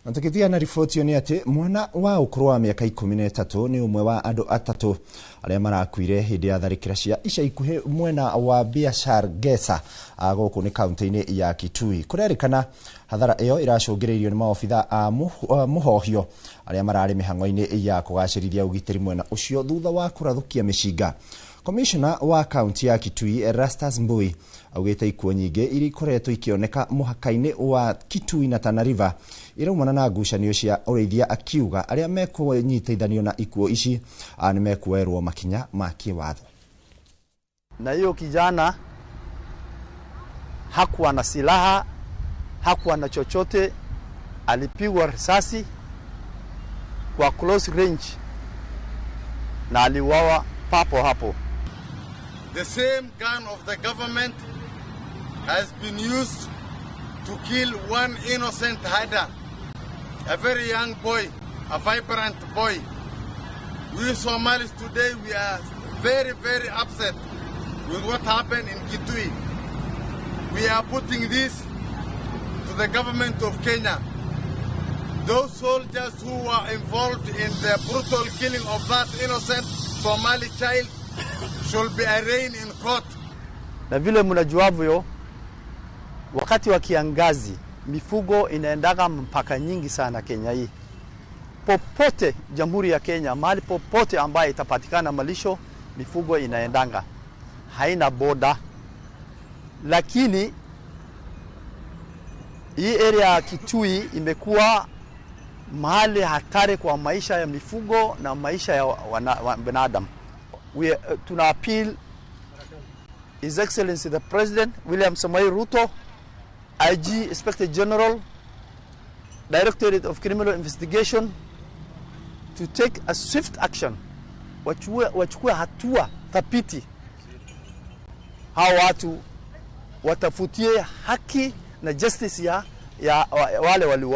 Na tukithia na riboti ni ati mwana wa ukuru wa miaka 13 ni umwe wa andu atatu aria marakuire hindi ya tharikira cia ica ikuhi mwena wa Biashar Gesa guku ni kaunti-ini ya Kitui. Kurerikana hathara iyo iracũngĩrĩirio nĩ maobitha a muhohio aria mararĩ mĩhang'o-inĩ ya kũgacĩrithia ũgitĩri mwena ũcio thutha wa kũrathũkia mĩcinga. Commissioner wa kaunti ya Kitui Erastus Mbui augĩte ikuũ nyingĩ iria ikoretwo ikĩoneka mũhaka-inĩ wa Kitui na Tana River iraumana na ngucanio cia ũrĩithia, akiuga arĩa mekũnyitithanio na ikuũ ici nĩ mekuoerwo makinya ma kĩwatho. Na hiyo kijana hakuwa na silaha, hakuwa na chochote, alipigwa risasi kwa close range na aliuawa papo hapo. The same gun of the government has been used to kill one innocent herder, a very young boy, a vibrant boy. We Somalis today, we are very, very upset with what happened in Kitui. We are putting this to the government of Kenya. Those soldiers who were involved in the brutal killing of that innocent Somali child should be arraigned in court. Na vile mnajuavyo, wakati wa kiangazi mifugo inaendaga mpaka nyingi sana Kenya hii. Popote Jamhuri ya Kenya, mahali popote ambaye itapatikana malisho, mifugo inaendanga, haina boda. Lakini hii area ya Kitui imekuwa mahali hatari kwa maisha ya mifugo na maisha ya binadamu. We tuna appeal His Excellency the President William Samoei Ruto, IG Inspector General, Directorate of Criminal Investigation to take a swift action. Wachukue hatua thabiti, hao watu watafutie haki na justice ya wale wali